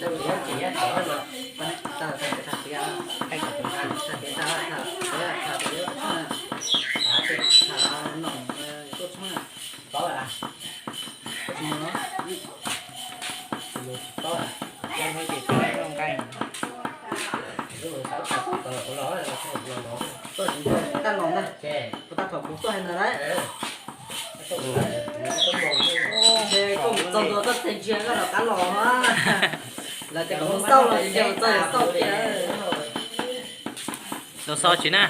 Tab los ntag, kuv tab tom mus tuaj hais ntawd lauj. Koj mus txog ntua tuaj txeg ntsia koj rov qab los. Lawv tias kom mus xauj los ces mus txog xauj tiag. Los xauj tsis na.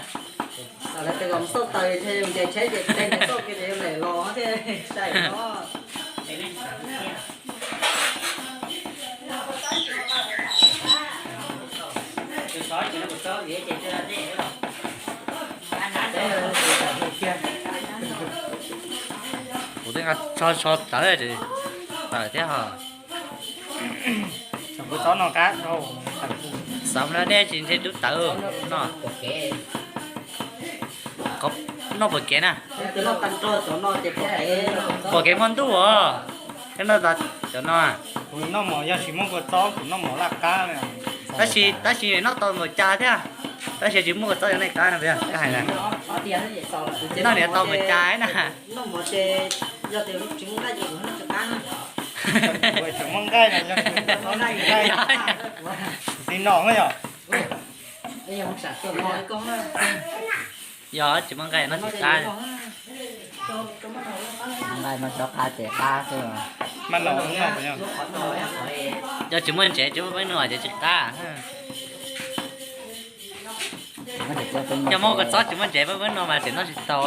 Lawv tias kom mus xauj taws ces nce tsheb ces teg xauj kiag ces lawm los thiab sai no. Kuv twb nqa tsho tsho tawv tawm thiab ho. Kuv txob no qab, xav no dej tsis ntshe tub tawv no. Noj pom kev na. Pom kev hmo ntuj os. Koj noj cov no. Kuv noj mov yog tsis muaj kua txob kuv noj mov laj qab. Tab sis, tab sis noj tau npaum cas thiab. Tab sis tsis muaj kua txob yog nej qab no, koj hais na. Noj niam tau npaum cas na. Muaj nqaij, tsis noj yom. Yog tsis muaj nqaij no tsis qab. Nqaij no tso qab ces qab xwb. Yog tsis muaj ntsev tsis muaj peb nua ces tsis qab. Yog muaj kua txob tsis muaj ntsev peb nua mas tseem noj tsis tau.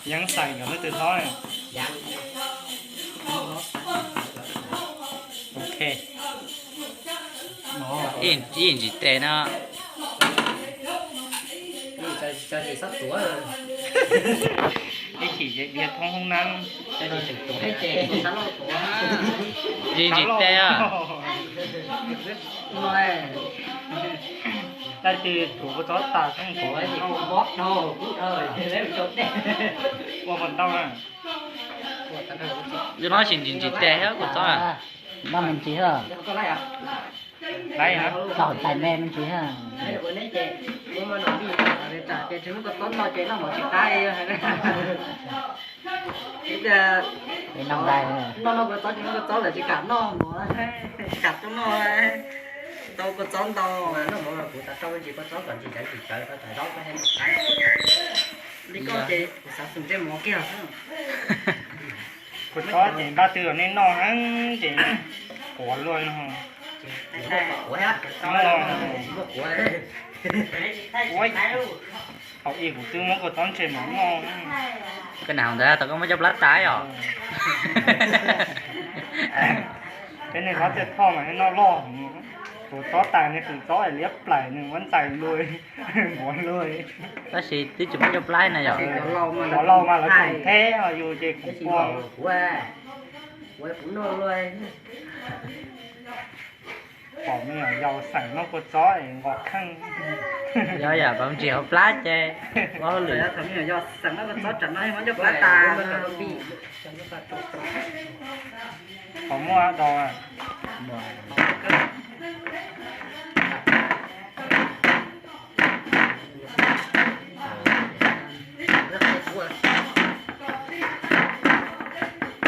Yeeb xais nkawd leej twg hlob. Ok. Ib ntsis tes no. Ib chim dhia thoob hoob nab. Ib ntsis tes. Tab sis tuav kua txob tas. Ua puas tau na? Yog no sis ntsis ntsis tes thiab kua txob. Noj me ntsis. Tau tais me me ntsis. Noj kua txob tsis muaj kua txob lawm tsis kam noj mov, tsis kam tuaj noj. Tau kua txob ntau. Noj mov kuv xav tau me ntsis kua txob kom ntsis cawv ntsis cawv tau tawm zaub. Li koj ces kuv xav xum ntsej mov kiag. Kua txob ces npaj twg los nej noj heev ces quav luaj no. Thaum ub kuv twb muab kua txob ntshe mov noj. Koj naj ntawd tau koj muab cov plab tas os. Peb niag hlob Txiaj Thoj mas noj loj, tuav txob tas niag qws txob liab plaim nws muab ntxais luaj, npuav luaj. Tab sis twb tsis muab cov plab na yom. Cov laus mas lawv koom theb, yus ces kuv ua. Pom me nyuam yaus xeem noj kua txob es nqos kheej. Yog yam pas ntsis hauv plab ces ua hauj lwm. Qhov muaj do.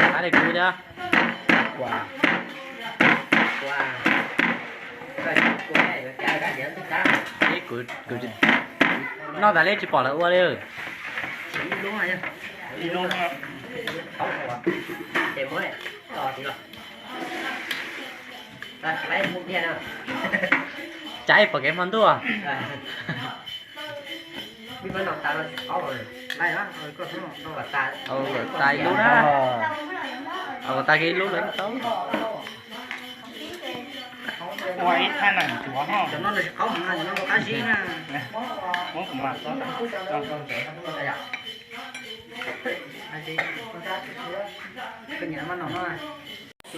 Qab li kuv thiab. Noj tas li tsis pom lawv ua li. Cas ib pom kev hmo ntuj. Ua tas ib lub na. Ua tas ib lub lawm tau. Ua ib thaj nees cuav ho. Muab kuv mas.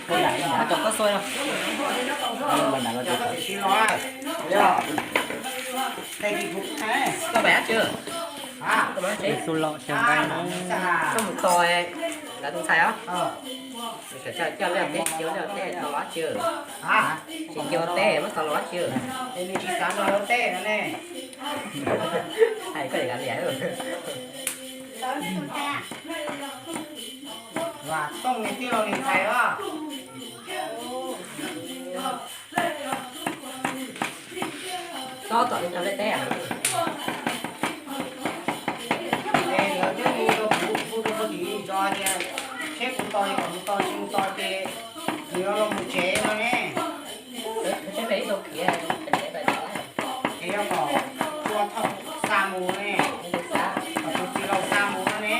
Koj pais ab tsi? Tus laus xyaw nqaij no. Koj mus tos lawv tus ntxhais os. Coj lawv teb, coj lawv teb tau los tsis? Tsis cia teb muab tau los tsis? Hais koj li. Vam Tooj nws tij laug nws ntxhais os. Txhob tom li tau lawv teb. Es lawv twb hu rau kuv, hu rau kuv tim tso tias seb kuv tos li kom kuv tos, tsis tos ces nws yuav los mus tsev no ne. Ces yog kom ua thauj xa mus ne, kom tus tij laug xa mus no ne.